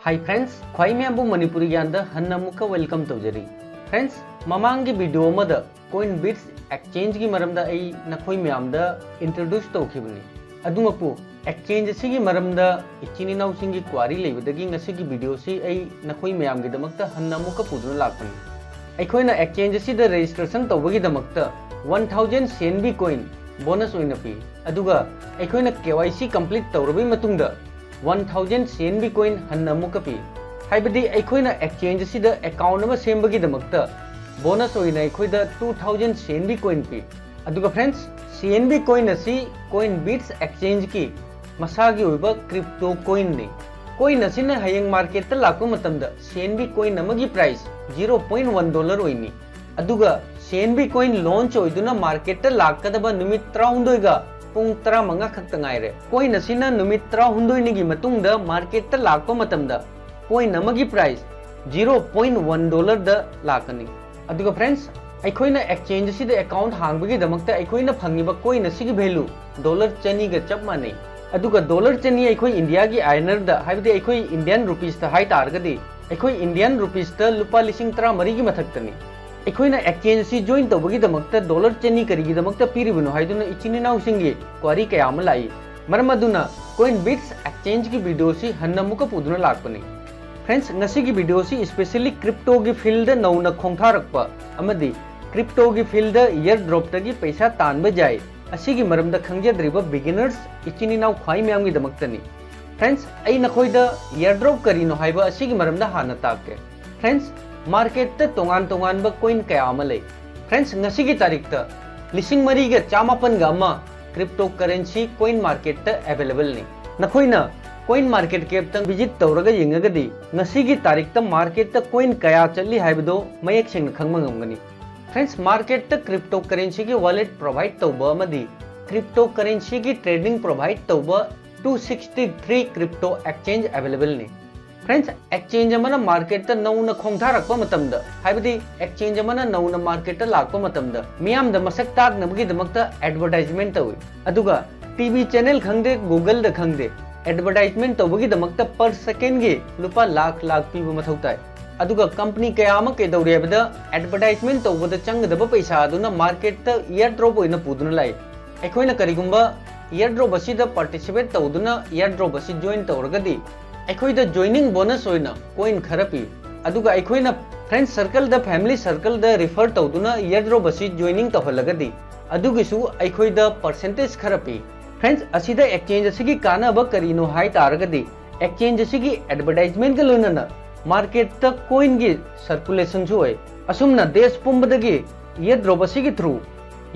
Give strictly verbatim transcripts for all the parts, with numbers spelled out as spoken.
Hi friends, ꯈ꯭ꯋꯥꯏ ꯃꯌꯥꯝꯕꯨ ꯃꯅꯤꯄꯨꯔꯤ ꯒ꯭ꯌꯥꯟꯗ ꯍꯟꯅ ꯑꯃꯨꯛꯀ welcome ꯇꯧꯖꯔꯤ꯫ Friends, ꯃꯃꯥꯡꯒꯤ video ꯑꯃꯗ CoinBits exchangeꯒꯤ ꯃꯔꯝꯗ ꯑꯩ ꯅꯈꯣꯏ ꯃꯌꯥꯝꯗ introduce ꯇꯧꯈꯤꯕꯅꯤ꯫ ꯑꯗꯨꯃꯛꯄꯨ exchange ꯑꯁꯤꯒꯤ ꯃꯔꯝꯗ ꯏꯆꯤꯟ ꯏꯅꯥꯎꯁꯤꯡꯒꯤ query ꯂꯩꯕꯗꯒꯤ ꯉꯁꯤꯒꯤ videoꯁꯤ ꯑꯩ ꯅꯈꯣꯏ ꯃꯌꯥꯝꯒꯤꯗꯃꯛꯇ ꯍꯟꯅ ꯑꯃꯨꯛꯀ ꯄꯨꯗꯨꯅ ꯂꯥꯛꯄꯅꯤ꯫ ꯑꯩꯈꯣꯏꯅ exchange ꯑꯁꯤꯗ registration ꯇꯧꯕꯒꯤꯗꯃꯛꯇ one thousand CNB coin bonus ꯑꯣꯏꯅ ꯄꯤ꯫ ꯑꯗꯨꯒ ꯑꯩꯈꯣꯏꯅ KYC complete ꯇꯧꯔꯕꯒꯤ ꯃꯇꯨꯡꯗ one thousand CNB coin ꯍꯟꯅ ꯑꯃꯨꯛꯀ ꯄꯤ꯫ ꯍꯥꯏꯕꯗꯤ ꯑꯩꯈꯣꯏꯅ exchange ꯑꯁꯤꯗ account ꯑꯃ ꯁꯦꯝꯕꯒꯤꯗꯃꯛꯇ bonus ꯑꯣꯏꯅ ꯑꯩꯈꯣꯏꯗ two thousand CNB coin ꯄꯤ꯫ ꯑꯗꯨꯒ friends, CNB coin ꯑꯁꯤ CoinBits exchangeꯀꯤ ꯃꯁꯥꯒꯤ ꯑꯣꯏꯕ crypto coinꯅꯤ꯫ Coin ꯑꯁꯤꯅ ꯍꯌꯦꯡ marketꯇ ꯂꯥꯛꯄ ꯃꯇꯝꯗ CNB coin ꯑꯃꯒꯤ price zero point one dollar ꯑꯣꯏꯅꯤ꯫ ꯑꯗꯨꯒ CNB coin launch ꯑꯣꯏꯗꯨꯅ marketꯇ ꯂꯥꯛꯀꯗꯕ ꯅꯨꯃꯤꯠ ꯇꯔꯥꯍꯨꯝꯗꯣꯏꯒ ꯄꯨꯡ ꯇꯔꯥꯃꯉꯥ ꯈꯛꯇ ꯉꯥꯏꯔꯦ꯫ Coin ꯑꯁꯤꯅ ꯅꯨꯃꯤꯠ ꯇꯔꯥꯍꯨꯝꯗꯣꯏꯅꯤꯒꯤ ꯃꯇꯨꯡꯗ marketꯇ ꯂꯥꯛꯄ ꯃꯇꯝꯗ coin ꯑꯃꯒꯤ price zero point one dollarꯗ ꯂꯥꯛꯀꯅꯤ꯫ ꯑꯗꯨꯒ friends, ꯑꯩꯈꯣꯏꯅ exchange ꯑꯁꯤꯗ account ꯍꯥꯡꯕꯒꯤꯗꯃꯛꯇ ꯑꯩꯈꯣꯏꯅ ꯐꯪꯉꯤꯕ coin ꯑꯁꯤꯒꯤ value dollar ꯆꯅꯤꯒ ꯆꯞ ꯃꯥꯟꯅꯩ꯫ ꯑꯗꯨꯒ dollar ꯆꯅꯤ ꯑꯩꯈꯣꯏ Indiaꯒꯤ INRꯗ, ꯍꯥꯏꯕꯗꯤ ꯑꯩꯈꯣꯏ Indian rupeesꯇ ꯍꯥꯏ ꯇꯥꯔꯒꯗꯤ, ꯑꯩꯈꯣꯏ Indian rupeesꯇ ꯂꯨꯄꯥ ꯂꯤꯁꯤꯡ ꯇꯔꯥꯃꯔꯤꯒꯤ ꯃꯊꯛꯇꯅꯤ꯫ ꯑꯩꯈꯣꯏꯅ exchange ꯑꯁꯤ join ꯇꯧꯕꯒꯤꯗꯃꯛꯇ dollar ꯆꯅꯤ ꯀꯔꯤꯒꯤꯗꯃꯛꯇ ꯄꯤꯔꯤꯕꯅꯣ ꯍꯥꯏꯗꯨꯅ ꯏꯆꯤꯟ ꯏꯅꯥꯎꯁꯤꯡꯒꯤ query ꯀꯌꯥ ꯑꯃ ꯂꯥꯛꯏ꯫ ꯃꯔꯝ ꯑꯗꯨꯅ CoinBits exchangeꯒꯤ videoꯁꯤ ꯍꯟꯅ ꯑꯃꯨꯛꯀ ꯄꯨꯗꯨꯅ ꯂꯥꯛꯄꯅꯤ꯫ Friends, ꯉꯁꯤꯒꯤ videoꯁꯤ specially cryptoꯒꯤ fieldꯗ ꯅꯧꯅ ꯈꯣꯡꯊꯥꯔꯛꯄ ꯑꯃꯗꯤ cryptoꯒꯤ fieldꯗ airdropꯇꯒꯤ ꯄꯩꯁꯥ ꯇꯥꯟꯕ ꯌꯥꯏ, ꯑꯁꯤꯒꯤ ꯃꯔꯝꯗ ꯈꯪꯖꯗ꯭ꯔꯤꯕ beginners ꯏꯆꯤꯟ ꯏꯅꯥꯎ ꯈ꯭ꯋꯥꯏ ꯃꯌꯥꯝꯒꯤꯗꯃꯛꯇꯅꯤ꯫ Friends, ꯑꯩ ꯅꯈꯣꯏꯗ airdrop ꯀꯔꯤꯅꯣ ꯍꯥꯏꯕ ꯑꯁꯤꯒꯤ ꯃꯔꯝꯗ ꯍꯥꯟꯅ ꯇꯥꯛꯀꯦ꯫ Friends, marketꯇ ꯇꯣꯉꯥꯟ ꯇꯣꯉꯥꯟꯕ coin ꯀꯌꯥ ꯑꯃ ꯂꯩ꯫ Friends, ꯉꯁꯤꯒꯤ ꯇꯥꯔꯤꯛꯇ ꯂꯤꯁꯤꯡ ꯃꯔꯤꯒ ꯆꯥꯃꯥꯄꯟꯒ ꯑꯃ cryptocurrency coin marketꯇ availableꯅꯤ꯫ ꯅꯈꯣꯏꯅ CoinMarketCapꯇ visit ꯇꯧꯔꯒ ꯌꯦꯡꯉꯒꯗꯤ ꯉꯁꯤꯒꯤ ꯇꯥꯔꯤꯛꯇ marketꯇ coin ꯀꯌꯥ ꯆꯠꯂꯤ ꯍꯥꯏꯕꯗꯨ ꯃꯌꯦꯛ ꯁꯦꯡꯅ ꯈꯪꯕ ꯉꯝꯒꯅꯤ꯫ Friends, marketꯇ cryptocurrencyꯒꯤ wallet provide ꯇꯧꯕ ꯑꯃꯗꯤ cryptocurrencyꯒꯤ trading provide ꯇꯧꯕ two sixty three crypto exchange availableꯅꯤ꯫ Friends, exchange ꯑꯃꯅ marketꯇ ꯅꯧꯅ ꯈꯣꯡꯊꯥꯔꯛꯄ ꯃꯇꯝꯗ, ꯍꯥꯏꯕꯗꯤ exchange ꯑꯃꯅ ꯅꯧꯅ marketꯇ ꯂꯥꯛꯄ ꯃꯇꯝꯗ, ꯃꯤꯌꯥꯝꯗ ꯃꯁꯛ ꯇꯥꯛꯅꯕꯒꯤꯗꯃꯛꯇ advertisement ꯇꯧꯏ꯫ ꯑꯗꯨꯒ TV channel ꯈꯪꯗꯦ, Googleꯗ ꯈꯪꯗꯦ, advertisement ꯇꯧꯕꯒꯤꯗꯃꯛꯇ per second ꯒꯤ ꯂꯨꯄꯥ ꯂꯥꯈ ꯂꯥꯈ ꯄꯤꯕ ꯃꯊꯧ ꯇꯥꯏ꯫ ꯑꯗꯨꯒ company ꯀꯌꯥ ꯑꯃ ꯀꯩꯗꯧꯔꯤ ꯍꯥꯏꯕꯗ advertisement ꯇꯧꯕꯗ ꯆꯪꯒꯗꯕ ꯄꯩꯁꯥ ꯑꯗꯨꯅ market ꯇ airdrop ꯑꯣꯏꯅ ꯄꯨꯗꯨꯅ ꯂꯥꯛꯏ꯫ ꯑꯩꯈꯣꯏꯅ ꯀꯔꯤꯒꯨꯝꯕ airdrop ꯑꯁꯤꯗ participate ꯇꯧꯗꯨꯅ airdrop ꯑꯁꯤ join ꯇꯧꯔꯒꯗꯤ ꯑꯩꯈꯣꯏꯗ joining bonus ꯑꯣꯏꯅ coin ꯈꯔ ꯄꯤ꯫ ꯑꯗꯨꯒ ꯑꯩꯈꯣꯏꯅ friend circle ꯗ, family circle ꯗ refer ꯇꯧꯗꯨꯅ airdrop ꯑꯁꯤ joining ꯇꯧꯍꯜꯂꯒꯗꯤ ꯑꯗꯨꯒꯤꯁꯨ ꯑꯩꯈꯣꯏꯗ percentage ꯈꯔ ꯄꯤ꯫ Friends, ꯑꯁꯤꯗ exchange ꯑꯁꯤꯒꯤ ꯀꯥꯟꯅꯕ ꯀꯔꯤꯅꯣ ꯍꯥꯏ ꯇꯥꯔꯒꯗꯤ exchange ꯑꯁꯤꯒꯤ advertisement ꯀ ꯂꯣꯏꯅꯅ market ꯇ coin ꯒꯤ circulation ꯁꯨ ꯑꯣꯏ꯫ ꯑꯁꯨꯝꯅ ꯗꯦꯁ ꯄꯨꯝꯕꯗꯒꯤ airdrop ꯑꯁꯤꯒꯤ through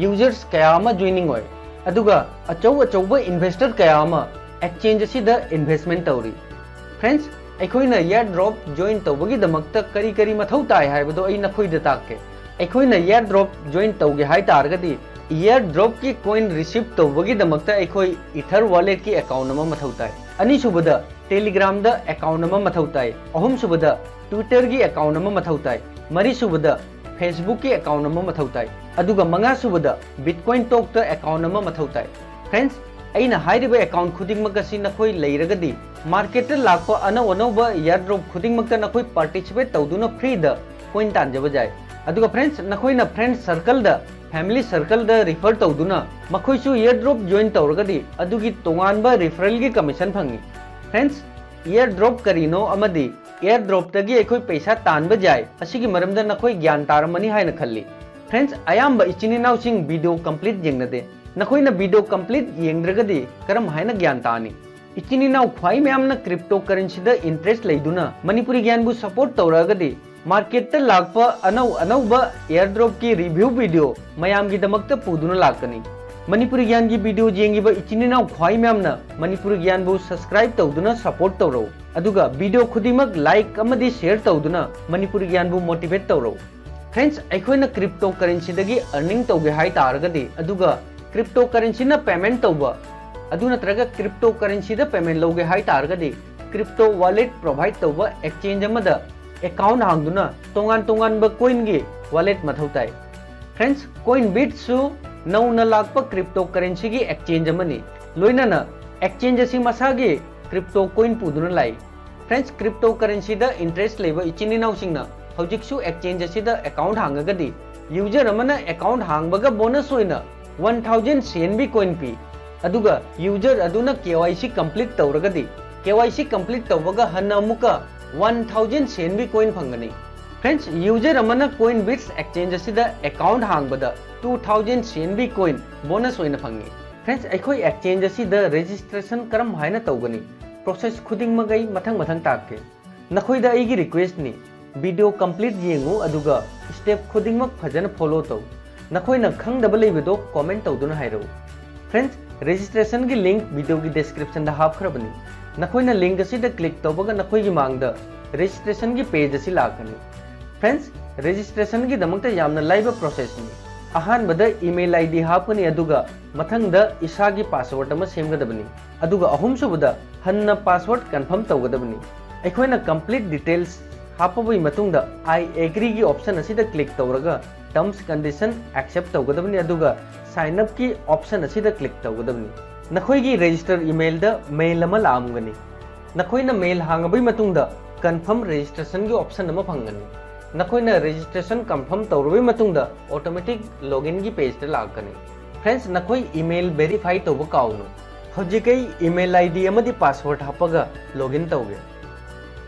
users ꯀꯌꯥ ꯑꯃ joining ꯑꯣꯏ꯫ ꯑꯗꯨꯒ ꯑꯆꯧ ꯑꯆꯧꯕ investor ꯀꯌꯥ ꯑꯃ exchange ꯑꯁꯤꯗ investment ꯇꯧꯔꯤ꯫ Friends, ꯑꯩꯈꯣꯏꯅ airdrop join ꯇꯧꯕꯒꯤꯗꯃꯛꯇ ꯀꯔꯤ ꯀꯔꯤ ꯃꯊꯧ ꯇꯥꯏ ꯍꯥꯏꯕꯗꯣ ꯑꯩ ꯅꯈꯣꯏꯗ ꯇꯥꯛꯀꯦ꯫ ꯑꯩꯈꯣꯏꯅ airdrop join ꯇꯧꯒꯦ ꯍꯥꯏ ꯇꯥꯔꯒꯗꯤ airdrop ꯀꯤ coin receive ꯇꯧꯕꯒꯤꯗꯃꯛꯇ ꯑꯩꯈꯣꯏ Ether wallet ꯀꯤ account ꯑꯃ ꯃꯊꯧ ꯇꯥꯏ꯫ ꯑꯅꯤꯁꯨꯕꯗ Telegram ꯗ account ꯑꯃ ꯃꯊꯧ ꯇꯥꯏ꯫ ꯑꯍꯨꯝꯁꯨꯕꯗ Twitter ꯒꯤ account ꯑꯃ ꯃꯊꯧ ꯇꯥꯏ꯫ ꯃꯔꯤꯁꯨꯕꯗ Facebook ꯀꯤ account ꯑꯃ ꯃꯊꯧ ꯇꯥꯏ꯫ ꯑꯗꯨꯒ ꯃꯉꯥꯁꯨꯕꯗ Bitcoin Talk ꯇ account ꯑꯃ ꯃꯊꯧ ꯇꯥꯏ꯫ Friends, ꯑꯩꯅ ꯍꯥꯏꯔꯤꯕ account ꯈꯨꯗꯤꯡꯃꯛ ꯑꯁꯤ ꯅꯈꯣꯏ ꯂꯩꯔꯒꯗꯤ market ꯇ ꯂꯥꯛꯄ ꯑꯅꯧ ꯑꯅꯧꯕ airdrop ꯈꯨꯗꯤꯡꯃꯛꯇ ꯅꯈꯣꯏ participate ꯇꯧꯗꯨꯅ free ꯗ coin ꯇꯥꯟꯖꯕ ꯌꯥꯏ꯫ ꯑꯗꯨꯒ friends, ꯅꯈꯣꯏꯅ friend circle ꯗ, family circle ꯗ refer ꯇꯧꯗꯨꯅ ꯃꯈꯣꯏꯁꯨ airdrop join ꯇꯧꯔꯒꯗꯤ ꯑꯗꯨꯒꯤ ꯇꯣꯉꯥꯟꯕ referral ꯒꯤ commission ꯐꯪꯏ꯫ Friends, airdrop ꯀꯔꯤꯅꯣ ꯑꯃꯗꯤ airdrop ꯇꯒꯤ ꯑꯩꯈꯣꯏ ꯄꯩꯁꯥ ꯇꯥꯟꯕ ꯌꯥꯏ, ꯑꯁꯤꯒꯤ ꯃꯔꯝꯗ ꯅꯈꯣꯏ ꯒ꯭ꯌꯥꯟ ꯇꯥꯔꯝꯃꯅꯤ ꯍꯥꯏꯅ ꯈꯜꯂꯤ꯫ Friends, ꯑꯌꯥꯝꯕ ꯏꯆꯤꯟ ꯏꯅꯥꯎꯁꯤꯡ video complete ꯌꯦꯡꯅꯗꯦ꯫ ꯅꯈꯣꯏꯅ video complete ꯌꯦꯡꯗ꯭ꯔꯒꯗꯤ ꯀꯔꯝ ꯍꯥꯏꯅ ꯒ꯭ꯌꯥꯟ ꯇꯥꯅꯤ? ꯏꯆꯤꯟ ꯏꯅꯥꯎ ꯈ꯭ꯋꯥꯏ ꯃꯌꯥꯝꯅ cryptocurrency ꯗ interest ꯂꯩꯗꯨꯅ ꯃꯅꯤꯄꯨꯔꯤ ꯒ꯭ꯌꯥꯟꯕꯨ support ꯇꯧꯔꯛꯑꯒꯗꯤ market ꯇ ꯂꯥꯛꯄ ꯑꯅꯧ ꯑꯅꯧꯕ airdrop ꯀꯤ review video ꯃꯌꯥꯝꯒꯤꯗꯃꯛꯇ ꯄꯨꯗꯨꯅ ꯂꯥꯛꯀꯅꯤ꯫ ꯃꯅꯤꯄꯨꯔꯤ ꯒ꯭ꯌꯥꯟꯒꯤ video ꯌꯦꯡꯉꯤꯕ ꯏꯆꯤꯟ ꯏꯅꯥꯎ ꯈ꯭ꯋꯥꯏ ꯃꯌꯥꯝꯅ ꯃꯅꯤꯄꯨꯔꯤ ꯒ꯭ꯌꯥꯟꯕꯨ subscribe ꯇꯧꯗꯨꯅ support ꯇꯧꯔꯧ꯫ ꯑꯗꯨꯒ video ꯈꯨꯗꯤꯡꯃꯛ like ꯑꯃꯗꯤ share ꯇꯧꯗꯨꯅ ꯃꯅꯤꯄꯨꯔꯤ ꯒ꯭ꯌꯥꯟꯕꯨ motivate ꯇꯧꯔꯧ꯫ Friends, ꯑꯩꯈꯣꯏꯅ cryptocurrency ꯗꯒꯤ earning ꯇꯧꯒꯦ ꯍꯥꯏ ꯇꯥꯔꯒꯗꯤ, ꯑꯗꯨꯒ cryptocurrency ꯅ payment ꯇꯧꯕ, ꯑꯗꯨ ꯅꯠꯇ꯭ꯔꯒ cryptocurrency ꯗ payment ꯂꯧꯒꯦ ꯍꯥꯏ ꯇꯥꯔꯒꯗꯤ, crypto wallet provide ꯇꯧꯕ exchange ꯑꯃꯗ account ꯍꯥꯡꯗꯨꯅ ꯇꯣꯉꯥꯟ ꯇꯣꯉꯥꯟꯕ coin ꯒꯤ wallet ꯃꯊꯧ ꯇꯥꯏ꯫ Friends, Coinbit ꯁꯨ ꯅꯧꯅ ꯂꯥꯛꯄ cryptocurrency ꯒꯤ exchange ꯑꯃꯅꯤ꯫ ꯂꯣꯏꯅꯅ Exchange ꯑꯁꯤ ꯃꯁꯥꯒꯤ crypto coin ꯄꯨꯗꯨꯅ ꯂꯥꯛꯏ꯫ Friends, cryptocurrencyꯗ interest ꯂꯩꯕ ꯏꯆꯤꯟ ꯏꯅꯥꯎꯁꯤꯡꯅ ꯍꯧꯖꯤꯛꯁꯨ exchange ꯑꯁꯤꯗ account ꯍꯥꯡꯉꯒꯗꯤ, user ꯑꯃꯅ account ꯍꯥꯡꯕꯒ bonus ꯑꯣꯏꯅ one thousand C N B coin ꯄꯤ꯫ ꯑꯗꯨꯒ user ꯑꯗꯨꯅ K Y C complete ꯇꯧꯔꯒꯗꯤ, K Y C complete ꯇꯧꯕꯒ ꯍꯟꯅ ꯑꯃꯨꯛꯀ one thousand C N B coin ꯐꯪꯒꯅꯤ꯫ Friends, user ꯑꯃꯅ Coinbits exchange ꯑꯁꯤꯗ account ꯍꯥꯡꯕꯗ two thousand C N B coin bonus ꯑꯣꯏꯅ ꯐꯪꯉꯤ꯫ Friends, ꯑꯩꯈꯣꯏ exchange ꯑꯁꯤꯗ registration ꯀꯔꯝ ꯍꯥꯏꯅ ꯇꯧꯒꯅꯤ? Process ꯈꯨꯗꯤꯡꯃꯛ ꯑꯩ ꯃꯊꯪ ꯃꯊꯪ ꯇꯥꯛꯀꯦ꯫ ꯅꯈꯣꯏꯗ ꯑꯩꯒꯤ requestꯅꯤ, video complete ꯌꯦꯡꯉꯨ ꯑꯗꯨꯒ step ꯈꯨꯗꯤꯡꯃꯛ ꯐꯖꯅ follow ꯇꯧ꯫ ꯅꯈꯣꯏꯅ ꯈꯪꯗꯕ ꯂꯩꯕꯗꯣ comment ꯇꯧꯗꯨꯅ ꯍꯥꯏꯔꯛꯎ꯫ Friends, registrationꯒꯤ link videoꯒꯤ descriptionꯗ ꯍꯥꯞꯈ꯭ꯔꯕꯅꯤ꯫ ꯅꯈꯣꯏꯅ link ꯑꯁꯤꯗ click ꯇꯧꯕꯒ ꯅꯈꯣꯏꯒꯤ ꯃꯥꯡꯗ registrationꯒꯤ page ꯑꯁꯤ ꯂꯥꯛꯀꯅꯤ꯫ Friends, registrationꯒꯤꯗꯃꯛꯇ ꯌꯥꯝꯅ ꯂꯥꯏꯕ processꯅꯤ꯫ ꯑꯍꯥꯟꯕꯗ email I D ꯍꯥꯞꯀꯅꯤ, ꯑꯗꯨꯒ ꯃꯊꯪꯗ ꯏꯁꯥꯒꯤ password ꯑꯃ ꯁꯦꯝꯒꯗꯕꯅꯤ, ꯑꯗꯨꯒ ꯑꯍꯨꯝꯁꯨꯕꯗ ꯍꯟꯅ password confirm ꯇꯧꯒꯗꯕꯅꯤ꯫ ꯑꯩꯈꯣꯏꯅ complete details ꯍꯥꯞꯄꯕꯒꯤ ꯃꯇꯨꯡꯗ I agreeꯒꯤ option ꯑꯁꯤꯗ click ꯇꯧꯔꯒ terms condition accept ꯇꯧꯒꯗꯕꯅꯤ, ꯑꯗꯨꯒ sign upꯀꯤ option ꯑꯁꯤꯗ click ꯇꯧꯒꯗꯕꯅꯤ꯫ ꯅꯈꯣꯏꯒꯤ register emailꯗ mail ꯑꯃ ꯂꯥꯛꯑꯝꯒꯅꯤ꯫ ꯅꯈꯣꯏꯅ mail ꯍꯥꯡꯉꯕꯒꯤ ꯃꯇꯨꯡꯗ confirm registrationꯒꯤ option ꯑꯃ ꯐꯪꯒꯅꯤ꯫ ꯅꯈꯣꯏꯅ registration confirm ꯇꯧꯔꯕꯒꯤ ꯃꯇꯨꯡꯗ automatic loginꯒꯤ pageꯇ ꯂꯥꯛꯀꯅꯤ꯫ Friends, ꯅꯈꯣꯏ email verify ꯇꯧꯕ ꯀꯥꯎꯅꯨ꯫ ꯍꯧꯖꯤꯛ ꯑꯩ email I D ꯑꯃꯗꯤ password ꯍꯥꯞꯄꯒ login ꯇꯧꯒꯦ꯫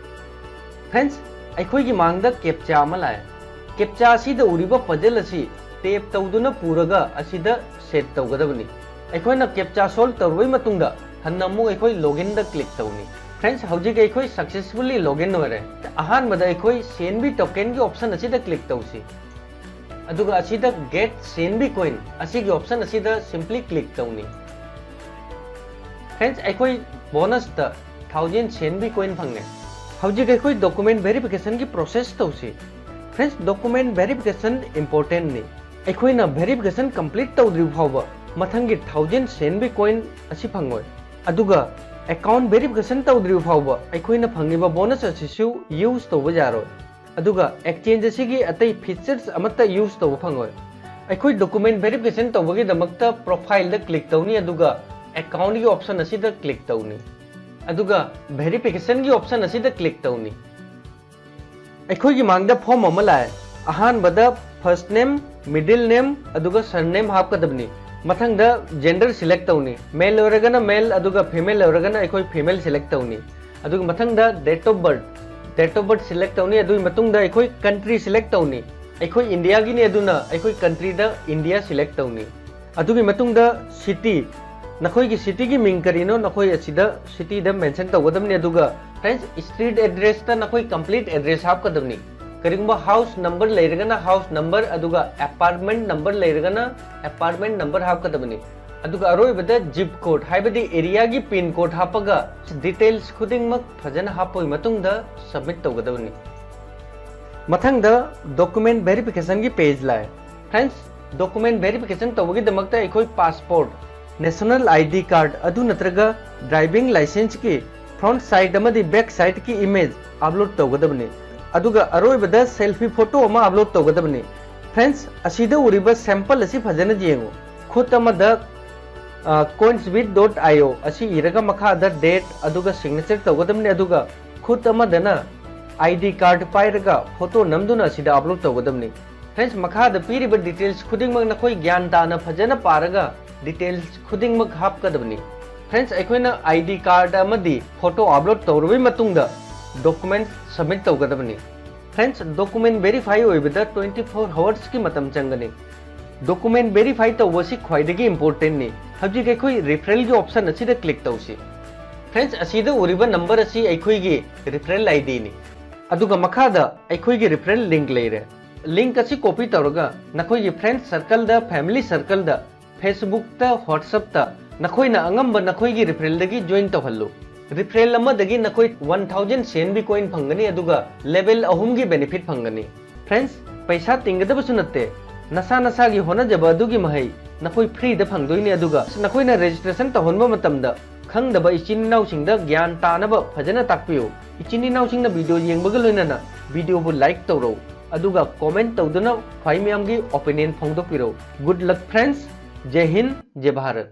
Friends, ꯑꯩꯈꯣꯏꯒꯤ ꯃꯥꯡꯗ captcha ꯑꯃ ꯂꯥꯛꯑꯦ꯫ Captcha ꯑꯁꯤꯗ ꯎꯔꯤꯕ puzzle ꯑꯁꯤ tap ꯇꯧꯗꯨꯅ ꯄꯨꯔꯒ ꯑꯁꯤꯗ set ꯇꯧꯒꯗꯕꯅꯤ꯫ ꯑꯩꯈꯣꯏꯅ captcha solve ꯇꯧꯔꯕꯒꯤ ꯃꯇꯨꯡꯗ ꯍꯟꯅ ꯑꯃꯨꯛ ꯑꯩꯈꯣꯏ loginꯗ click ꯇꯧꯅꯤ꯫ Friends, ꯍꯧꯖꯤꯛ ꯑꯩꯈꯣꯏ successfully login ꯑꯣꯏꯔꯦ꯫ ꯑꯍꯥꯟꯕꯗ ꯑꯩꯈꯣꯏ C N B tokenꯒꯤ option ꯑꯁꯤꯗ click ꯇꯧꯁꯤ꯫ ꯑꯗꯨꯒ ꯑꯁꯤꯗ get C N B coin ꯑꯁꯤꯒꯤ option ꯑꯁꯤꯗ simply click ꯇꯧꯅꯤ꯫ Friends, ꯑꯩꯈꯣꯏ bonusꯇ thousand C N B coin ꯐꯪꯉꯦ꯫ ꯍꯧꯖꯤꯛ ꯑꯩꯈꯣꯏ document verificationꯒꯤ process ꯇꯧꯁꯤ꯫ Friends, document verification importantꯅꯤ꯫ ꯑꯩꯈꯣꯏꯅ verification complete ꯇꯧꯗ꯭ꯔꯤꯕ ꯐꯥꯎꯕ ꯃꯊꯪꯒꯤ thousand C N B coin ꯑꯁꯤ ꯐꯪꯉꯣꯏ꯫ ꯑꯗꯨꯒ account verification ꯇꯧꯗ꯭ꯔꯤꯕ ꯐꯥꯎꯕ ꯑꯩꯈꯣꯏꯅ ꯐꯪꯉꯤꯕ bonus ꯑꯁꯤꯁꯨ use ꯇꯧꯕ ꯌꯥꯔꯣꯏ꯫ ꯑꯗꯨꯒ exchange ꯑꯁꯤꯒꯤ ꯑꯇꯩ features ꯑꯃꯠꯇ use ꯇꯧꯕ ꯐꯪꯉꯣꯏ꯫ ꯑꯩꯈꯣꯏ document verification ꯇꯧꯕꯒꯤꯗꯃꯛꯇ profileꯗ click ꯇꯧꯅꯤ, ꯑꯗꯨꯒ ꯑꯦꯀꯥꯎꯟꯒꯤ ꯑꯣꯞꯁꯟ ꯑꯁꯤꯗ ꯀ꯭ꯂꯤꯛ ꯇꯧꯅꯤ꯫ ꯑꯗꯨꯒ ꯚꯦꯔꯤꯐꯤꯀꯦꯁꯟꯒꯤ ꯑꯣꯞꯁꯟ ꯑꯁꯤꯗ ꯀ꯭ꯂꯤꯛ ꯇꯧꯅꯤ꯫ ꯑꯩꯈꯣꯏꯒꯤ ꯃꯥꯡꯗ ꯐꯣꯔꯝ ꯑꯃ ꯂꯥꯛꯑꯦ꯫ ꯑꯍꯥꯟꯕꯗ ꯐꯥꯔꯁ ꯅꯦꯝ, ꯃꯤꯗꯜ ꯅꯦꯝ, ꯑꯗꯨꯒ ꯁꯔꯅꯦꯝ ꯍꯥꯞꯀꯗꯕꯅꯤ꯫ ꯃꯊꯪꯗ ꯖꯦꯟꯗꯔ ꯁꯤꯂꯦꯛ ꯇꯧꯅꯤ꯫ ꯃꯦꯜ ꯑꯣꯏꯔꯒꯅ ꯃꯦꯜ, ꯑꯗꯨꯒ ꯐꯤꯃꯦꯜ ꯑꯣꯏꯔꯒꯅ ꯑꯩꯈꯣꯏ ꯐꯤꯃꯦꯜ ꯁꯤꯂꯦꯛ ꯇꯧꯅꯤ꯫ ꯑꯗꯨꯒ ꯃꯊꯪꯗ date of birth, date of birth ꯁꯤꯂꯦꯛ ꯇꯧꯅꯤ꯫ ꯑꯗꯨꯒꯤ ꯃꯇꯨꯡꯗ ꯑꯩꯈꯣꯏ ꯀꯟꯇ꯭ꯔꯤ ꯁꯤꯂꯦꯛ ꯇꯧꯅꯤ꯫ ꯑꯩꯈꯣꯏ ꯏꯟꯗꯤꯌꯥꯒꯤꯅꯤ, ꯑꯗꯨꯅ ꯑꯩꯈꯣꯏ ꯀꯟꯇ꯭ꯔꯤꯗ ꯏꯟꯗꯤꯌꯥ ꯁꯤꯂꯦꯛ ꯇꯧꯅꯤ꯫ ꯑꯗꯨꯒꯤ ꯃꯇꯨꯡꯗ ꯁꯤꯇꯤ, ꯅꯈꯣꯏꯒꯤ ꯁꯤꯇꯤꯒꯤ ꯃꯤꯡ ꯀꯔꯤꯅꯣ, ꯅꯈꯣꯏ ꯑꯁꯤꯗ ꯁꯤꯇꯤꯗ ꯃꯦꯟꯁꯟ ꯇꯧꯒꯗꯕꯅꯤ꯫ ꯑꯗꯨꯒ ꯐ꯭ꯔꯦꯟꯁ, ꯁ꯭ꯇ꯭ꯔꯤꯠ ꯑꯦꯗ꯭ꯔꯦꯁꯇ ꯅꯈꯣꯏ ꯀꯝꯄ꯭ꯂꯤꯠ ꯑꯦꯗ꯭ꯔꯦꯁ ꯍꯥꯞꯀꯗꯕꯅꯤ꯫ ꯀꯔꯤꯒꯨꯝꯕ ꯍꯥꯎꯁ ꯅꯝꯕꯔ ꯂꯩꯔꯒꯅ ꯍꯥꯎꯁ ꯅꯝꯕꯔ, ꯑꯗꯨꯒ ꯑꯦꯄꯥꯔꯠꯃꯦꯟ ꯅꯝꯕꯔ ꯂꯩꯔꯒꯅ ꯑꯦꯄꯥꯔꯠꯃꯦꯟ ꯅꯝꯕꯔ ꯍꯥꯞꯀꯗꯕꯅꯤ꯫ ꯑꯗꯨꯒ ꯑꯔꯣꯏꯕꯗ ꯖꯤꯞ ꯀꯣꯗ, ꯍꯥꯏꯕꯗꯤ ꯑꯦꯔꯤꯌꯥꯒꯤ ꯄꯤꯟ ꯀꯣꯗ ꯍꯥꯞꯄꯒ ꯗꯤꯇꯦꯜꯁ ꯈꯨꯗꯤꯡꯃꯛ ꯐꯖꯅ ꯍꯥꯞꯄꯒꯤ ꯃꯇꯨꯡꯗ ꯁꯕꯃꯤꯠ ꯇꯧꯒꯗꯕꯅꯤ꯫ ꯃꯊꯪꯗ ꯗꯣꯀꯨꯃꯦꯟ ꯚꯦꯔꯤꯐꯤꯀꯦꯁꯟꯒꯤ ꯄꯦꯖ ꯂꯥꯛꯑꯦ꯫ ꯐ꯭ꯔꯦꯟꯁ, ꯗꯣꯀꯨꯃꯦꯟ ꯚꯦꯔꯤꯐꯤꯀꯦꯁꯟ ꯇꯧꯕꯒꯤꯗꯃꯛꯇ ꯑꯩꯈꯣꯏ passport, national I D card ꯑꯗꯨ ꯅꯠꯇ꯭ꯔꯒ ꯗ꯭ꯔꯥꯏꯚꯤꯡ ꯂꯥꯏꯁꯦꯟꯁꯀꯤ ꯐ꯭ꯔꯣꯟꯠ ꯁꯥꯏꯗ ꯑꯃꯗꯤ ꯕꯦꯛ ꯁꯥꯏꯗꯀꯤ ꯏꯃꯦꯖ ꯑꯞꯂꯣꯗ ꯇꯧꯒꯗꯕꯅꯤ꯫ ꯑꯗꯨꯒ ꯑꯔꯣꯏꯕꯗ ꯁꯦꯜꯐꯤ ꯐꯣꯇꯣ ꯑꯃ ꯑꯞꯂꯣꯗ ꯇꯧꯒꯗꯕꯅꯤ꯫ ꯐ꯭ꯔꯦꯟꯁ, ꯑꯁꯤꯗ ꯎꯔꯤꯕ ꯁꯦꯝꯄꯜ ꯑꯁꯤ ꯐꯖꯅ ꯌꯦꯡꯉꯨ꯫ ꯈꯨꯠ ꯑꯃꯗ coinsbit dot io ꯑꯁꯤ ꯏꯔꯒ ꯃꯈꯥꯗ ꯗꯦꯠ ꯑꯗꯨꯒ ꯁꯤꯒꯅꯦꯆꯔ ꯇꯧꯒꯗꯕꯅꯤ꯫ ꯑꯗꯨꯒ ꯈꯨꯠ ꯑꯃꯗꯅ ꯑꯥꯏ ꯗꯤ ꯀꯥꯔꯗ ꯄꯥꯏꯔꯒ ꯐꯣꯇꯣ ꯅꯝꯗꯨꯅ ꯑꯁꯤꯗ ꯑꯞꯂꯣꯗ ꯇꯧꯒꯗꯕꯅꯤ꯫ ꯐ꯭ꯔꯦꯟꯁ, ꯃꯈꯥꯗ ꯄꯤꯔꯤꯕ ꯗꯤꯇꯦꯜꯁ ꯈꯨꯗꯤꯡꯃꯛ ꯅꯈꯣꯏ ꯒ꯭ꯌꯥꯟ ꯇꯥꯅ ꯐꯖꯅ ꯄꯥꯔꯒ ꯗꯤꯇꯦꯜꯁ ꯈꯨꯗꯤꯡꯃꯛ ꯍꯥꯞꯀꯗꯕꯅꯤ꯫ ꯐ꯭ꯔꯦꯟꯁ, ꯑꯩꯈꯣꯏꯅ ꯑꯥꯏ ꯗꯤ ꯀꯥꯔꯗ ꯑꯃꯗꯤ ꯐꯣꯇꯣ ꯑꯞꯂꯣꯗ ꯇꯧꯔꯕꯩ ꯃꯇꯨꯡꯗ ꯗꯣꯀꯨꯃꯦꯟ ꯁꯕꯃꯤꯠ ꯇꯧꯒꯗꯕꯅꯤ꯫ ꯐ꯭ꯔꯦꯟꯁ, ꯗꯣꯀꯨꯃꯦꯟ ꯚꯦꯔꯤꯐꯥꯏ ꯑꯣꯏꯕꯗ twenty four ꯍꯋꯔꯁꯀꯤ ꯃꯇꯝ ꯆꯪꯒꯅꯤ꯫ ꯗꯣꯀꯨꯃꯦꯟ ꯚꯦꯔꯤꯐꯥꯏ ꯇꯧꯕ ꯑꯁꯤ ꯈ꯭ꯋꯥꯏꯗꯒꯤ ꯏꯝꯄꯣꯔꯇꯦꯟꯅꯤ꯫ ꯍꯧꯖꯤꯛ ꯑꯩꯈꯣꯏ ꯔꯤꯐꯔꯦꯜꯒꯤ ꯑꯣꯞꯁꯟ ꯑꯁꯤꯗ ꯀ꯭ꯂꯤꯛ ꯇꯧꯁꯤ꯫ ꯐ꯭ꯔꯦꯟꯁ, ꯑꯁꯤꯗ ꯎꯔꯤꯕ ꯅꯝꯕꯔ ꯑꯁꯤ ꯑꯩꯈꯣꯏꯒꯤ ꯔꯤꯐꯔꯦꯜ ꯑꯥꯏ ꯗꯤꯅꯤ꯫ ꯑꯗꯨꯒ ꯃꯈꯥꯗ ꯑꯩꯈꯣꯏꯒꯤ ꯔꯤꯐꯔꯦꯜ ꯂꯤꯡꯛ ꯂꯩꯔꯦ꯫ ꯂꯤꯡꯛ ꯑꯁꯤ ꯀꯣꯄꯤ ꯇꯧꯔꯒ ꯅꯈꯣꯏꯒꯤ ꯐ꯭ꯔꯦꯟꯁ ꯁꯔꯀꯜꯗ, ꯐꯦꯃꯤꯂꯤ ꯁꯔꯀꯜꯗ, ꯐꯦꯁꯕꯨꯛꯇ, ꯋꯥꯠꯁꯑꯞꯇ ꯅꯈꯣꯏꯅ ꯑꯉꯝꯕ ꯅꯈꯣꯏꯒꯤ ꯔꯤꯐꯔꯦꯜꯗꯒꯤ ꯖꯣꯏꯟ ꯇꯧꯍꯜꯂꯨ꯫ ꯔꯤꯐꯔꯦꯜ ꯑꯃꯗꯒꯤ ꯅꯈꯣꯏ one thousand ꯁꯤ ꯑꯦꯟ ꯕꯤ ꯀꯣꯏꯟ ꯐꯪꯒꯅꯤ, ꯑꯗꯨꯒ ꯂꯦꯚꯦꯜ ꯑꯍꯨꯝꯒꯤ ꯕꯦꯅꯤꯐꯤꯠ ꯐꯪꯒꯅꯤ꯫ ꯐ꯭ꯔꯦꯟꯁ, ꯄꯩꯁꯥ ꯇꯤꯡꯒꯗꯕꯁꯨ ꯅꯠꯇꯦ꯫ ꯅꯁꯥ ꯅꯁꯥꯒꯤ ꯍꯣꯠꯅꯖꯕ ꯑꯗꯨꯒꯤ ꯃꯍꯩ ꯅꯈꯣꯏ ꯐ꯭ꯔꯤꯗ ꯐꯪꯗꯣꯏꯅꯤ꯫ ꯑꯗꯨꯒ ꯅꯈꯣꯏꯅ ꯔꯦꯖꯤꯁꯇ꯭ꯔꯦꯁꯟ ꯇꯧꯍꯟꯕ ꯃꯇꯝꯗ ꯈꯪꯗꯕ ꯏꯆꯤꯟ ꯏꯅꯥꯎꯁꯤꯡꯗ ꯒ꯭ꯌꯥꯟ ꯇꯥꯅꯕ ꯐꯖꯅ ꯇꯥꯛꯄꯤꯌꯨ꯫ ꯏꯆꯤꯟ ꯏꯅꯥꯎꯁꯤꯡꯅ ꯚꯤꯗꯤꯑꯣ ꯌꯦꯡꯕꯒ ꯂꯣꯏꯅꯅ ꯚꯤꯗꯤꯑꯣꯕꯨ ꯂꯥꯏꯛ ꯇꯧꯔꯧ, ꯑꯗꯨꯒ ꯀꯣꯃꯦꯟꯠ ꯇꯧꯗꯨꯅ ꯈ꯭ꯋꯥꯏ ꯃꯌꯥꯝꯒꯤ ꯑꯣꯄꯤꯅꯤꯌꯟ ꯐꯣꯡꯗꯣꯛꯄꯤꯔꯧ꯫ Good luck friends. Jai Hind, Jai Bharat.